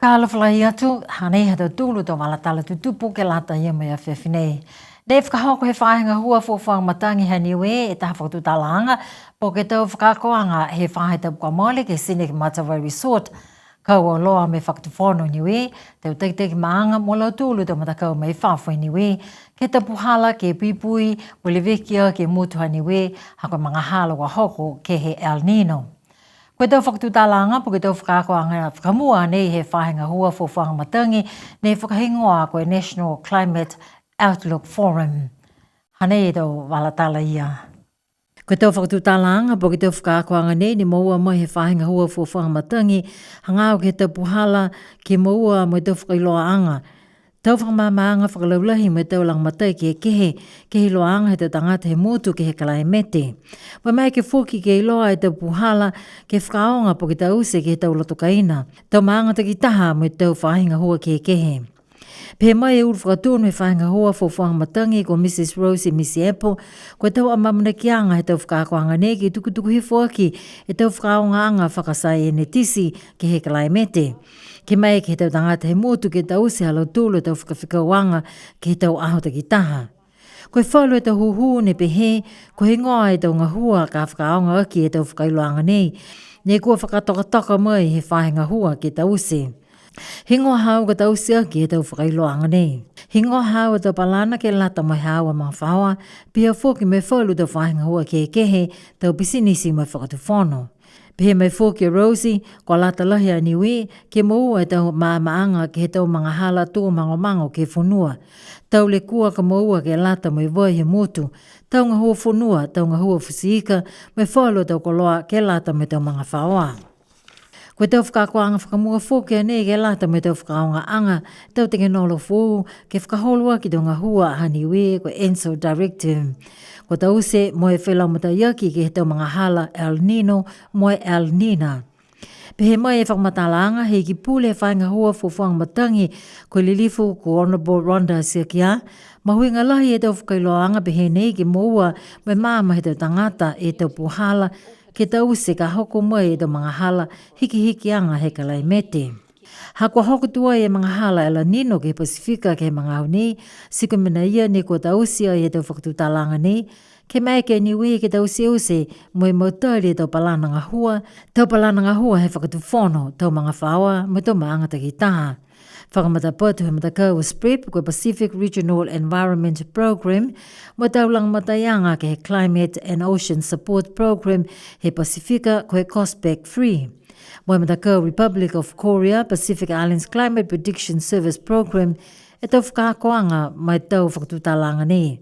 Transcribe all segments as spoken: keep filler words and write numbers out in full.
Fakaalofa lahi atu, hanei ha tautolu tau vala tala tutupu ke lata ia mo e afiafi nei. Ne fakahoko he faahi gahua fuafuaga matagi ha Niue e taha fakatutalaaga, po ke tau fakaakoaga he faahi tapu kua mole ke he Scenic Matavai Resort. Kau auloa mo e Fakatufono Niue, tau takitaki maaga mo lautolu tau matakau mai fafo i Niue, ke he tau puhala ke puipui, mo e leveki aki e motu ha Niue, ha ko e magahala kua hoko ke he El Nino. Ko e tau fakatutalaaga, po ke tau fakaakoaga fakamua nei he faahi gahua fuafuaga matagi, ne fakahigoa ko e National Climate Outlook Forum. Hanei e tau vala tala ia. Ko e tau fakatutalaaga, po ke tau fakaakoaga nei, ne moua mai he faahi gahua fuafuaga matagi, hagaao ke he tau puhala, ke moua mo e tau fakailoaaga. Tau fakamaamaaga fakalaulahi mo e tau lagomatai kehekehe, ke he iloaaga he tau tagata he motu ke he kalaimete. Mo e maeke foki ke iloa e tau puhala, ke fakaaoga po ke taute ke he tau loto kaina. Tau maaga takitaha mo e tau faahi gahua kehekehe. Pehē mai e ulu fakatonu he faahi gahua fuafuaga matagi ko Mrs Rosie Misiepo, ko e tau amaamanakiaga he tau fakaakoaga nei ke tukutuku hifo aki e tau fakaaogaaga fakasaienetisi ke he kalaimete. Ke maeke he tau tagata he motu ke taute ha lautolu a tau fakafekauaga ke he tau aho takitaha. Ko e falu he tau hūhū ne pehē, ko e heigoa e tau gahua ka fakaaoga aki e tau fakailoaaga nei, ne kua fakatokatoka mai he faahi gahua ke taute. Heigoa haau ka taute aki e tau fakailoaaga nei. Heigoa haau e tau palana ke lata mo e haau a magafaoa, pihia foki mo e falu tau faahi gahua kehekehe, tau pisinisi mo e fakatufono. Pehē mai foki a Rosie, kua lata lahi a Niue, ke moua e tau maamaaga ke he tau magahala tō magomago ke he fonua. Tau lekua ka moua ke lata mo e vai he motu. Tau gahua fonua, tau gahua futi ika, mo e falu tau koloa ke lata mo e tau magafaoa. Ko e tau fakaakoaga fakamua foki a nei ke lata mo e tau fakaaogaaga, tau tekenolosi foou, ke fakaholo aki tau gahua ha Niue, ko e ENSO Directive. Kua taute mo e fai lagomatai aki ke he tau magahala El Nino mo e La Nina. Pehē mai e fakamatalaaga he Iki Pule he faahi gahua fuafuaga matagi, ko e Lilifu ko Honourable Rhonda Tiakia, mahuiga lahi e tau fakailoaaga pehē nei ke moua mo e maama he tau tagata e tau puhala, ke taute ka hoko mai e tau magahala hikihikiaga he kalaimete. Ha kua hoko tuai e magahala El Nino ke he Pasifika ke he magaaho nei, ti ko e mena ia ne kua taute ai e tau fakatutalaaga nei, ke maeke a Niue ke tauteute mo e mautali e tau palana gahua, tau palana gahua he fakatufono, tau magafaoa, mo e tau maaga takitaha. Fakamatapatu he matakau SPREP, ko e Pacific Regional Environment Programme, mo e tau lagomataiaga ke he Climate and Ocean Support Programme he Pasifika, ko e COSPAC three. Mo e matakau Republic of Korea, Pacific Islands Climate Prediction Service Programme, e tau fakaakoaga mo e tau fakatutalaaga nei.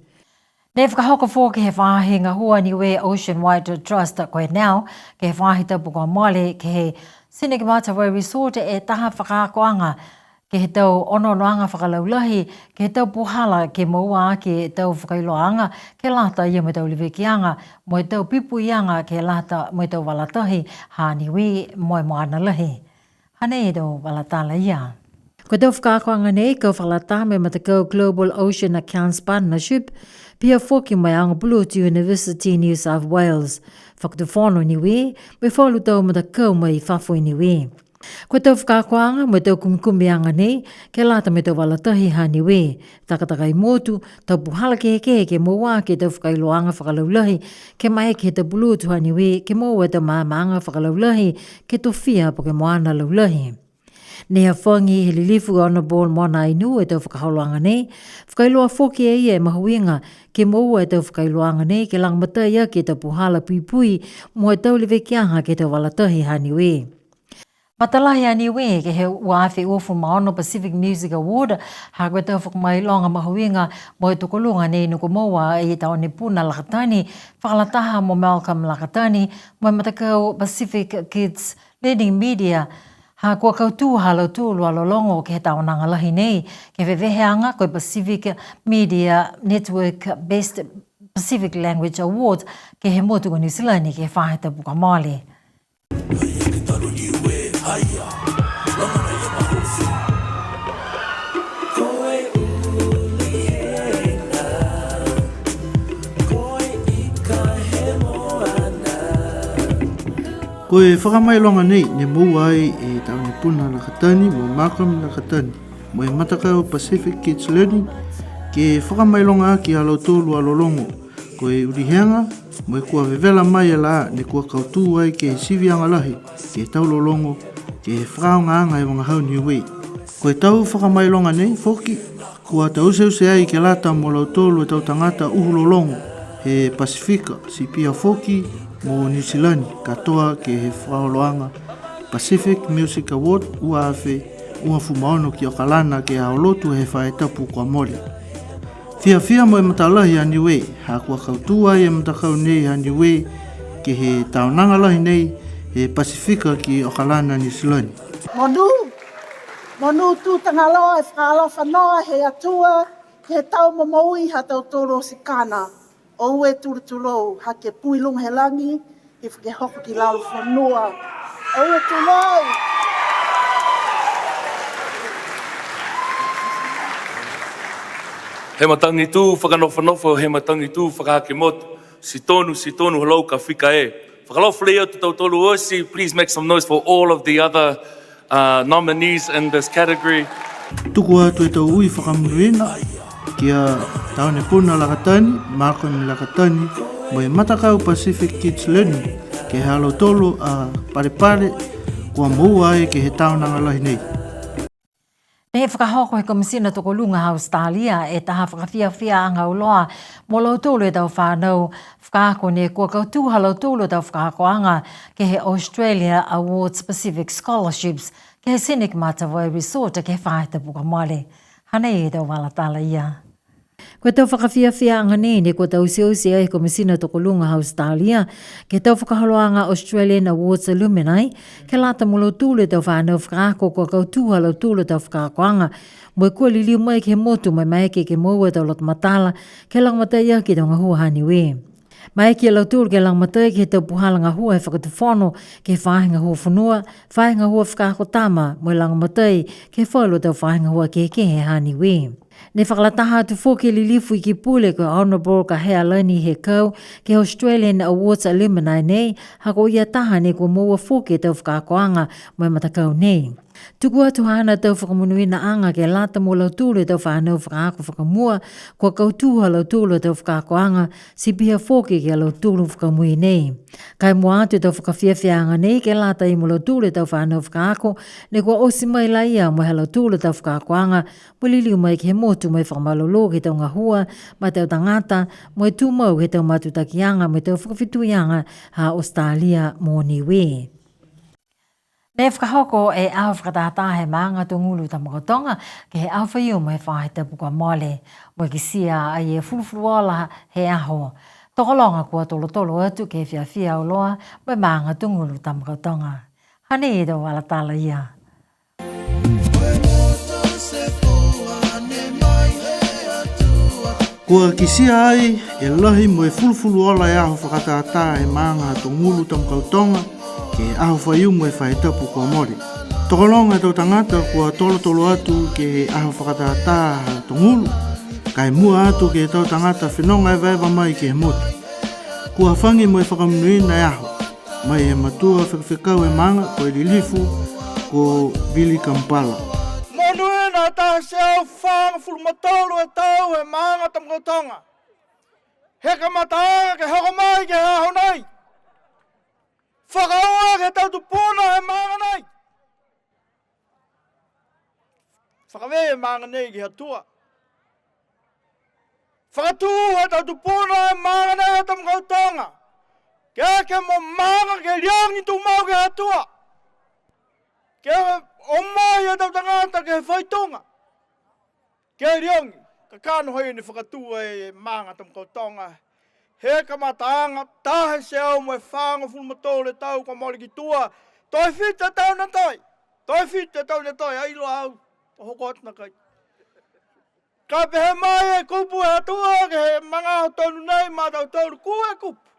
Ne fakahoko foki he faahi gahua Niue Ocean Wide Trust, ko e NOW, ke he faahi tapu kua mole, ke he Scenic Matavai Resort e taha fakaakoaga, ke he tau onoonoaga fakalaulahi, ke he tau puhala, ke moua aki e tau fakailoaaga, ke lata ia mo e tau levekiaga, mo e tau puipuiaga, ke lata mo e tau vala tahi, ha Niue mo e moana lahi. Hanei e tau vala tala ia. Ko e tau fakaakoaga nei, kau fakalataha mo e matakau Global Ocean Accounts Partnership, pihia foki mo e Aoga Pulotu University New South Wales, Fakatufono Niue, mo e falu tau matakau mai fafo i Niue. Ko e tau fakaakoaga mo e tau kumikumiaga nei, ke lata mo e tau vala tahi ha Niue, takatakai motu, tau puhala kehekehe ke moua aki e tau fakailoaaga fakalaulahi, ke maeke he tau pulotu ha Niue, ke moua e tau maamaaga fakalaulahi, ke tofia po ke moana laulahi. Ne hafagi he Lilifu Honourable Mona Ainuu e tau fakaholoaga nei, fakailoa foki e ia e mahuiga, ke moua e tau fakailoaaga nei, ke lagomatai aki e tau puhala puipui, mo e tau levekiaga ke he tau vala tahi ha Niue. Matalahi a Niue ke he ua afe uafulu ma ono Pacific Music Award, ha ko e tau fakamailoga mahuiga mo e tokoluga nei ne kua moua e Taone Puna Lakatani, fakalataha mo Malcolm Lakatani, mo e matakau Pacific Kids Learning Media, ha kua kautū ha lautolu a lologo ke he taonaga lahi nei, ke he veveheaga ko e Pacific Media Network Best Pacific Language Award, ke he motu ko Niu Silani ke he faahi tapu kua mole. Ko e fakamailoga nei, ne moua ai e Taone Puna Lakatani mo Malcolm Lakatani, mo e matakau Pacific Kids Learning, ke fakamailoga aki a lautolu a lologo. Ko e ulihega, mo e kua vevela mai e lā, ne kua kautū ai ke he siviaga lahi, ke he tau lologo, ke he fakaaogaaga e vagahau Niue. Ko e tau fakamailoga nei foki, kua tauteute ai ke lata mo lautolu e tau tagata uhu lologo he Pasifika, ti pihia foki mo Niu Silani, katoa ke he fakaholoaga Pacific Music Award ua afe uafulu ma ono ki Okalana ke he Aho Lotu he faahi tapu kua mole. Fiafia mo e matalahi a Niue, ha kua kautū ai e matakau nei ha Niue ke he taonaga lahi nei he Pasifika ki Okalana, Niu Silani. Monū, monū tū tagaloa e fakaalofa noa he Atua, ke he tau momoui ha tautolu o tikina. Oue tulutulou, ha ke pū i luga he lagi, ke fakahoko ki lalo fonua. Oue tulou. He matagi tū fakanofonofo, he matagi tū fakahake motu, ti tonu, ti tonu ha laua ka fika ē. Fakaalofa laia atu tautolu oti, please make some noise for all of the other, uh, nominees in this category. Tuku atu e tau ui fakamonuina ki a Taone Puna Lakatani, Malcolm Lakatani, mo e matakau Pacific Kids Learning, ke he ha lautolu a palepale kua moua ai ke he taonaga lahi nei. Ne fakahoko he Komisina Tokoluga ha Australia e taha fakafiafiaaga auloa mo lautolu e tau fanau fakaako ne kua kautū ha lautolu e tau fakaakoaga ke he Australia Awards Pacific Scholarships ke he Scenic Matavai Resort ke he faahi tapu kua mole. Hanei e tau vala tala ia. Ko e tau fakafiafiaaga nei, ne kua tauteute ai he Komisina Tokoluga ha Australia ke he tau fakaholoaga Australian Awards Alumni, ke lata mo lautolu e tau fanau fakaako kua kautū ha lautolu e tau fakaakoaga, mo e kua liliu mai ke he motu mo e maeke ke moua e tau loto matala, ke lagomatai aki e tau gahua ha Niue. Maeke a lautolu ke lagomatai ke he tau puhala gahua he fakatufono, ke he faahi gahua fonua, faahi gahua fakaako tama, mo e lagomatai ke he falu tau faahi gahua kehekehe ha Niue. Ne fakalataha atu foki e Lilifu Ikipule ko e Honourable Kahealani Hekau ke he Australian Awards Alumni nei, ha ko ia taha ne kua moua foki e tau fakaakoaga mo e matakau nei. Tuku atu haana tau fakamonuinaaga ke lata mo lautolu e tau fanau fakaako fakamua, kua kautū ha lautolu e tau fakaakoaga, ti pihia foki ki a lautolu fakamui nei. Ka e mua atu e tau fakafiafiaaga nei ke lata mo lautolu e tau fanau fakaako, ne kua oti mai laia mo e ha lautolu e tau fakaakoaga, mo e liliu mai ke he motu mo e fakamalolō ke he tau gahua ma e tau tagata, mo e tumau ke he tau matutakiaga mo e tau fakafetuiaga ha Australia mo Niue. Ne fakahoko e aho fakatātā he maaga Togulu Tamakautoga ke he aho Faiumu he faahi tapu kua mole. Mo e kitia ai e fulufulu ola he aho. Tokologa kua tolotolo atu ke he fiafia auloa mo e maaga Togulu Tamakautoga. Hanei e tau vala tala ia. Kua kitia ai e lahi mo e fulufulu ola e aho fakatātā he maaga Togulu Tamakautoga ke he aho Faiumu he faahi tapu kua mole. Tokologa e tau tagata kua tolotolo atu ke he aho fakatātā ha Togulu, ka e mua atu ke he tau tagata fenoga evaeva mai ke he motu. Kua hafagi mo e fakamonuina e aho mai he matua fekafekau he maaga ko e Lilifu ko Vili Kamupala. Monuina taha e teau fagofulu ma tolu e tau he maaga Tamakautoga. He kamataaga ke hoko mai ke he aho nei. Fakaaue ke he tau tupuna he maaga nei. Fakavē e maaga nei ke he Atua. Fakatū he tau tupuna he maaga nei he Tamakautoga. Ke eke mo maaga ke liogi tumau ke he Atua. Ke o mai e tau tagata ke he faituga. Ke liogi, kakano hai ne fakatū e maaga Tamakautoga. He kamataaga, taha e teau mo e fagofulu ma tolu e tau kua mole ki tua. Toe fitu e tau ne toe. Toe fitu e tau ne toe, ai iloa au. To hoko atu nakai. Ka pehē mai e kupu he Atua ke he magaaho tonu nei ma tautolu, kua e kupu.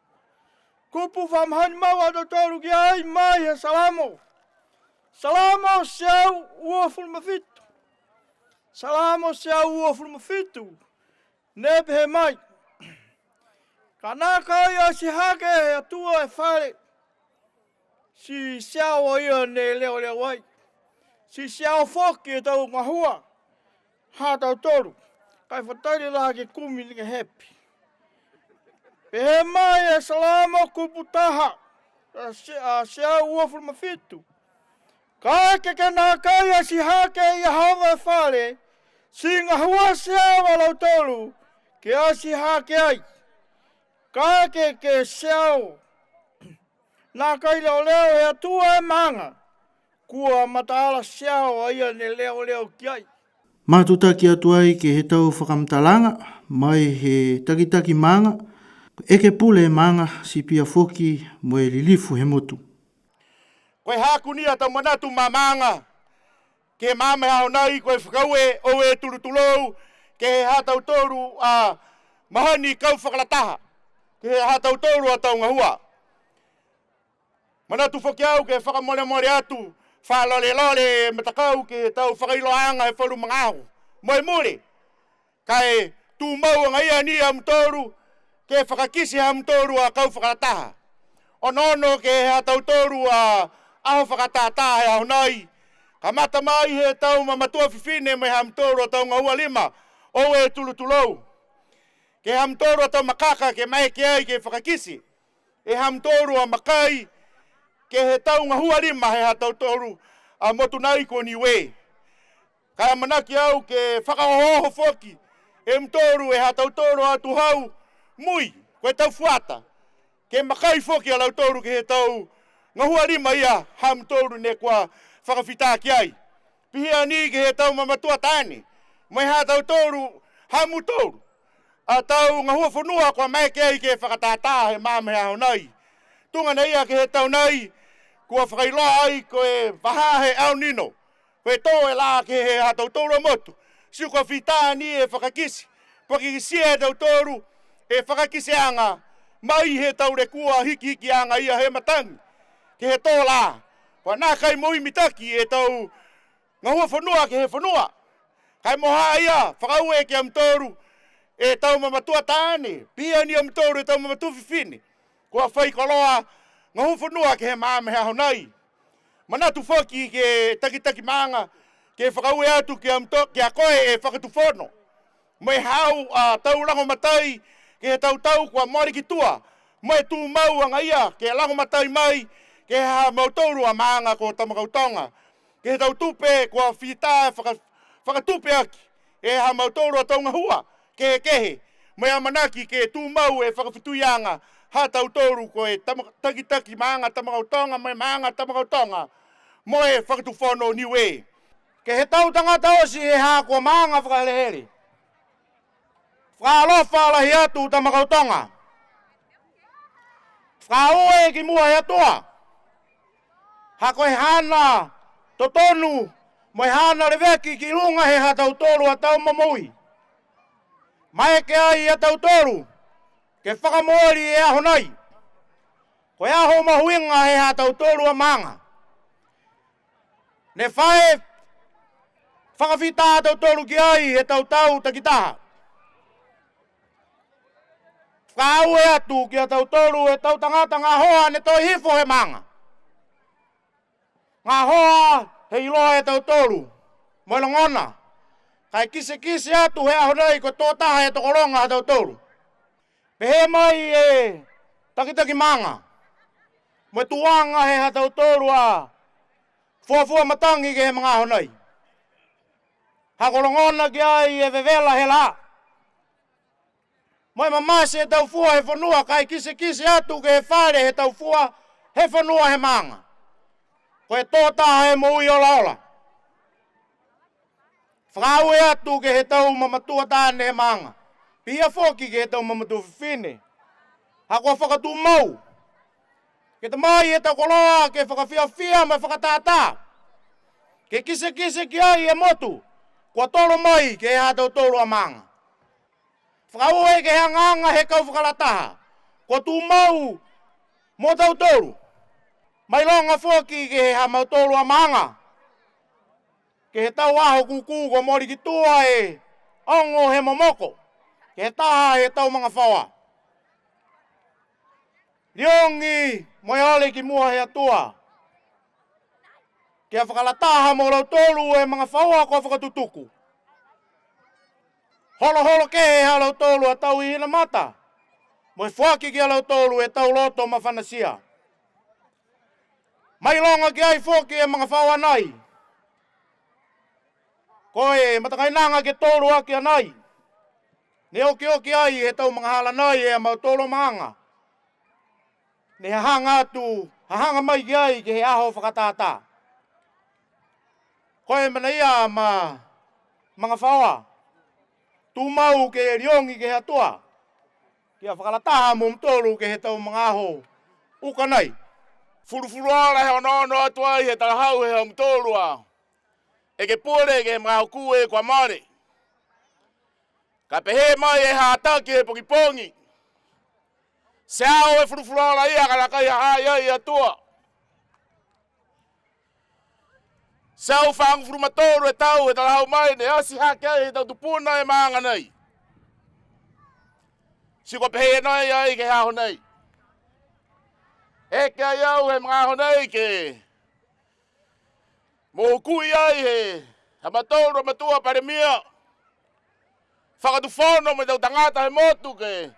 Kupu fa mahani mau a tautolu ki ai mai he Salamo. Salamo e teau uafulu ma fitu. Salamo e teau uafulu ma fitu. Ne pehē mai. Ka nākai ati hake he Atua e fale. Ti seao a ia ne leoleo ai. Ti seao foki e tau gahua ha tautolu. Ka e fatai la ke kumi ni ke hepi. Pehē mai e Salamo kupu taha, a se-, a seau uafulu ma fitu. Kaeke ke nākai ati hake ia Iehova e fale, ti gahua seao a lautolu ke ati hake ai. Kaeke ke seao, nākai leoleo he Atua e maaga, kua mataala seao a ia ne leoleo ki ai. Matutaki atu ai ke he tau fakamatalaga mai he takitaki maaga, ekepule maaga, ti pihia foki mo e lilifu he motu. Ko e haaku ni a tau manatu ma maaga, ke he magaaho nei ko e fakaaue, oue tulutulou, ke he ha tautolu a mahani kau fakalataha, ke he ha tautolu a tau gahua. Manatu foki au ke fakamolemole atu, fa lolelole e matakau ke he tau fakailoaaga he falu magaaho. Mo e mule, ka e tumau agaia ni a mutolu, ke fakakite ha mutolu a kau fakalataha. Onoono ke he ha tautolu a aho fakatātā he aho nei. Kamata mai he tau mamatua fifine mo e ha mutolu a tau gahua lima, oue tulutulou. Ke he ha mutolu a tau makaka ke maeke ai ke fakakite e ha mutolu a makai, ke he tau gahua lima he ha tautolu a motu nei ko Niue. Ka e amanaki au ke fakaohooho foki e mutolu e ha tautolu a atuhau mui, ko e tau fuata. Ke makai foki a lautolu ke he tau gahua lima ia ha mutolu ne kua fakafita ki ai. Pihia ni ke he tau mamatua taane, mo e ha tautolu ha mutolu a tau gahua fonua kua maeke ai ke fakatātā he magaaho nei. Tuga nei a ke he tau nei, kua fakailoa ai ko e vahā he El Nino, ko e tō e lā ke he ha tautolu a motu. Ti kua fita ni e fakakite, po ke kitia e tautolu e fakakiteaga mai he tau lekua hikihikiaga ia he matagi, ke he tō lā. Kua nākai moui mitaki e tau gahua fonua ke he fonua. Ka e mo ha ia, fakaaue ki a mutolu e tau mamatua taane, pihia ni a mutolu e tau mamatua fifine, kua fai koloa gahua fonua ke he magaaho nei. Manatu foki ke takitaki maaga, ke fakaaue atu ki a muto-, ki a koe e Fakatufono. Mo e haau a tau lagomatai ke he tau tau kua mole ki tua, mo e tumau agaia ke lagomatai mai ke he ha mautolu a maaga ko Tamakautoga, ke he tau tupe kua fita faka-, fakatupe aki e ha mautolu a tau gahua kehekehe, mo e amanaki ke tumau e fakafetuiaga ha tautolu ko e tama-, takitaki maaga Tamakautoga, mo e maaga Tamakautoga, mo e Fakatufono Niue. Ke he tau tagata oti he haaku a maaga fakahelehele. Fakaalofa lahi atu Tamakautoga. Fakaaue ki mua he Atua. Ha ko e haana totonu, mo e haana leveki ki luga he ha tautolu a tau momoui. Maeke ai a tautolu ke fakamooli e aho nei. Ko e aho mahuiga he ha tautolu a maaga. Ne fai fakafita a tautolu ki ai he tau tau takitaha. Fakaaue atu ki a tautolu e tau tagata gahoa ne toe hifo he maaga. Gahoa he iloa e tautolu mo e logona. Ka e kitekite atu he aho nei ko e tō taha e tokologa ha tautolu. Pehē mai e takitaki maaga, mo e tuaga he ha tautolu a fuafua matagi ke he magaaho nei. Ha ko e logona ki ai e vevela he lā. Mo e mamate e tau fua he fonua, ka e kitekite atu ke he fale he tau fua he fonua he maaga. Ko e tō taha e moui olaola. Fakaaue atu ke he tau mamatua taane he maaga. Pihia foki ke he tau mamatua fifine. Ha kua fakatumau ke ta mai e tau koloa ke fakafiafia mo e fakatātā. Ke kitekite ki ai e motu kua tolo mai ke he ha tautolu a maaga. Fakaaue ke he agaaga he kau fakalataha kua tumau mo tautolu. Mailoga foki ke he ha mautolu a maaga. Ke he tau aho kūkū kua mole ki tua e ogo he momoko. Ke he taha he tau magafaoa. Liogi mo e ole ki mua he Atua. Ke fakalataha mo lautolu e magafaoa kua fakatutuku. Holoholo kehe ha lautolu a tau hihina mata, mo e foaki ki a lautolu e tau loto mafanatia. Mailoga ki ai foki e magafaoa nai, ko e matakainaga ke tolu aki a nai, ne okioki ai he tau magahala nai e mautolu a maaga. Ne hagahaga atu, hagahaga mai ki ai ke he aho fakatātā. Ko e mena ia ma magafaoa, tumau ke liogi ke he Atua, kia fakalataha mo mutolu ke he tau magaaho uka nai. Fulufuluola he onoono atu ai he talahau he ha mutolu a ekepule ke he magaaho kua mole. Ka pehē mai e hataki he pogipogi, ti ao e fulufuluola ia ka nākai ha ha i ai e Atua. Ti ao fagofulu ma tolu e tau he talahau mai ne ati hake ai he tau tupuna e maaga nei. Ti kua pehē nai ai ke he aho nei. Eke ai au he magaaho nei ke mo hukui ai he ha mautolu a matua palemia, fakatufono mo e tau tagata he motu ke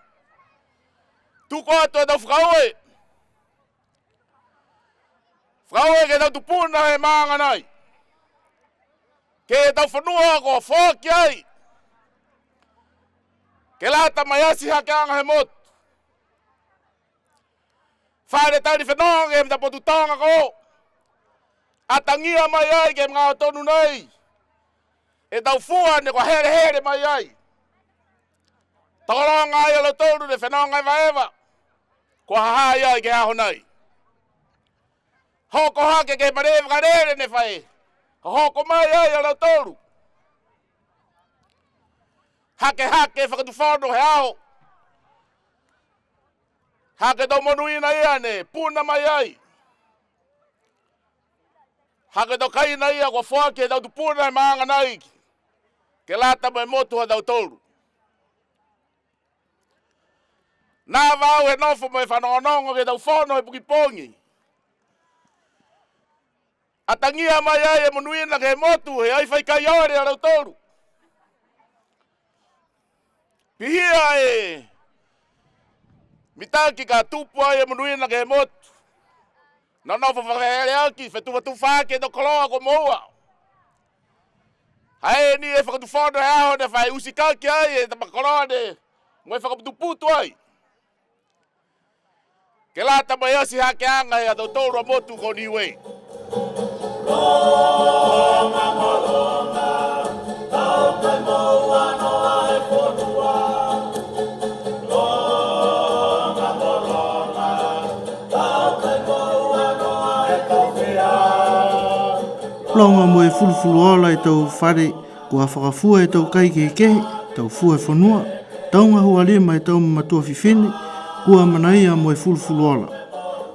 tuku atu e tau fakaaue. Fakaaue ke he tau tupuna he maaga nai, ke he tau fonua kua foaki ai, ke lata mo e ati hakeaga he motu. Fale tali fenoga ke he matapotu toga ko, atagia mai ai ke he magaaho tonu nei e tau fua ne kua helehele mai ai. Tokologa ai a lautolu ne fenoga evaeva, kua ha ha i ai ke he aho nei. Hoko hake ke he malē vakalele ne fai, hoko mai ai a lautolu. Hakehake fakatufono he aho. Ha ko e tau monuina ia ne puna mai ai. Ha ko e tau kaina ia kua foaki he tau tupuna he maaga nai, ke lata mo e motu ha tautolu. Nava au he nofo mo e fanogonogo ke he tau fono he pogipogi. Atagia mai ai e monuina ke he motu, he ai fai kai ole a lautolu. Pihia e mitaki ka tupu ai e monuina ke he motu. Nonofo fakaheleaki, fetufatufa ke he tau koloa kua moua. Ha e ni e fakatufono he aho ne fai usikaki ai e tama koloa ne mo e fakaputuputu ai. Ke lata mo e ati hakeaga he ha tautolu a motu ko Niue. Loga mo e fulufuluola e tau fale, kua fakafua e tau kai kehekehe, tau fua e fonua, tau gahua lima e tau matua fifine, kua manaia mo e fulufuluola.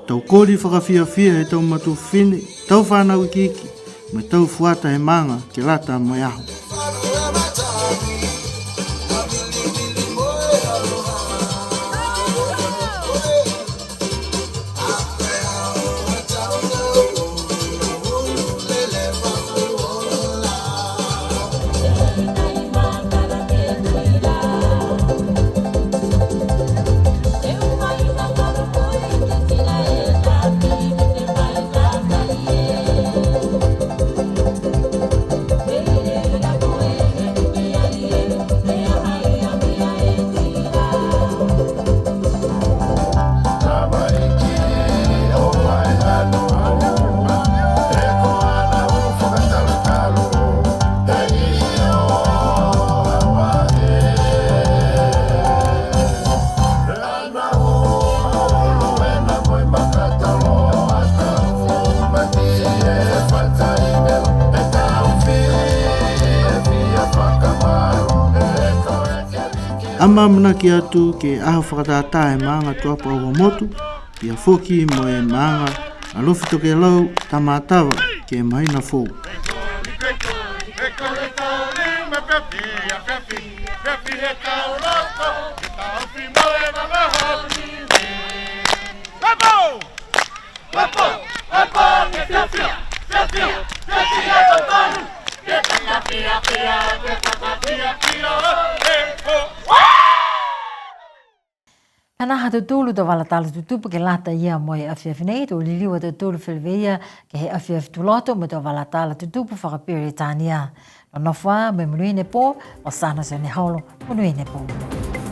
Tau koli fakafiafia e tau matua fifine, tau fanau ikiiki, mo e tau fuata he maaga ke lata mo e aho. Amaamanaki atu ke he aho fakatātā he maaga Tuapa Ua Motu, pihia foki mo e maaga Alofi Tokelau Tamatava ke he mahina foou. Hanā ha tautolu tau vala tala tutupu ke lata ia mo e afiafi nei, to liliu a tautolu feleveia ke he afiafi Tuloto mo e tau vala tala tutupu fakaperitania. Nonofo ā mo e monuina e pō, o Sana Sioneholo, monuina e pō.